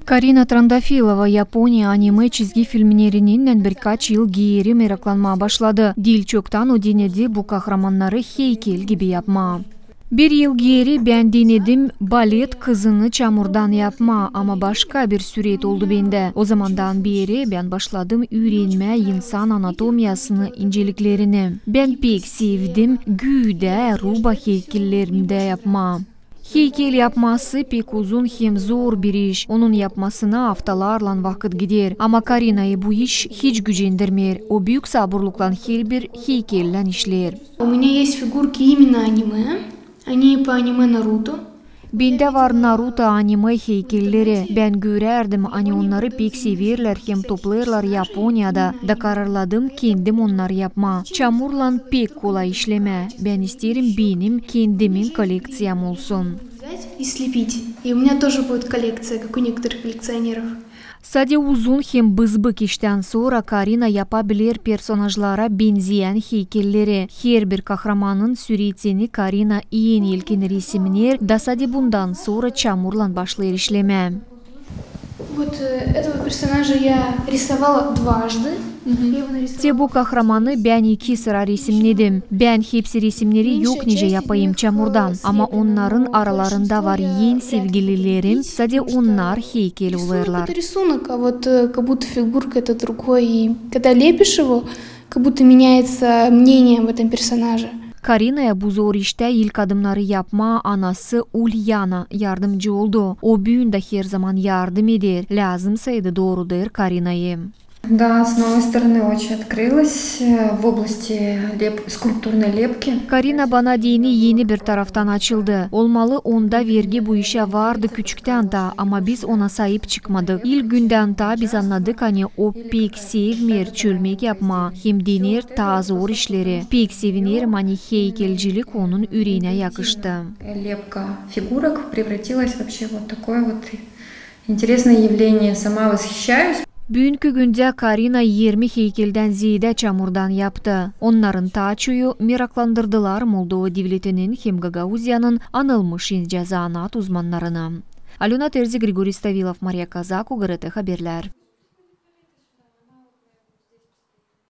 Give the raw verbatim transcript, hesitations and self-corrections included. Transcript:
Karina Trandafilova Yaponiya anime çizgi filmnerinnän birkaç yıl geeri meraklanmaa başladı. Diil çoktan o denedi bu kahramannarı heykel gibi yapmaa. Bir yıl geeri bän denedim balet kızını çamurdan yapmaa, ama başka bir süret oldu bendä. O zamandan beeri bän başladım üürenmää insan anatomiyasını inceliklerini. Bän pek sevdim güüdä ruba heykellerimdä yapmaa. Heykel yapması pek uzun hem zor bir iş. Onun yapmasına aftalarlan vakıt gider. Ama Karinayı bu iş hiç gücendirmeer. O büük saburluklan herbir heykellän işleer. У меня есть фигурки именно аниме. Они по аниме Наруто. Bendä var Naruto anime heykelleri. Bän görärdim, ani onnarı pek severlär hem toplêêrlar Yaponiyada. Da kararladım kendim onnarı yapmaa. Çamurlan pek kolay işlemää. Bän isteerim benim kendimin kollekţiyam olsun. Взять и слепить. И у меня тоже будет коллекция, как у некоторых коллекционеров. Sade uzun hem bızbık iştän sora Karina yapabiler personajlara benzeyän heykelleri. Herbir kahramanın süretini Karina en ilkin resimneer, da sade bundan sora çamurlan başlêêr işlemää. Вот, э, этого персонажа я рисовала дважды. Я его нарисовала. Te bu kahramanı bän iki sıra resimnedim. Bän hepsi resimneri yok nicä yapayım çamurdan, ama onnarın aralarında var en sevgililerim, sade onnar heykel olêrlar. Это рисунок, а вот, э, как будто фигурка это другой. И когда лепишь его, как будто меняется мнение об этом персонаже. Karinaya bu zor iştä ilk adımnarı yapmaa anası Ulyana yardımcı oldu. O büün dä herzaman yardım eder, lääzımsaydı doorudêr Karinayı. Да, с новой стороны очень открылась, э, в области леп-, скульптурной лепки. Karina bana deyni eni bir taraftan açıldı. Olmalı, onda vergi bu işä vardı küçüktän taa, ama biz ona saip çıkmadık. İlk gündän taa biz annadık, ani o pek sevmeer çölmek yapmaa, hem dener taa zor işleri. Pek sevinerim, ani heykelcilik onun ürenä yakıştı. Лепка фигурок превратилась вообще в вот такое вот интересное явление. Сама восхищаюсь. Büünkü gündä Karina irmi heykeldän zeedä çamurdan yaptı. Onnarın taa çoyu meraklandırdılar Moldova devletinin hem Gagauziyanın anılmış incä zanaat uzmannarını. Alöna Terzi, Grigoriy Stavilov, Mariya Kazak, OGRT haberlär.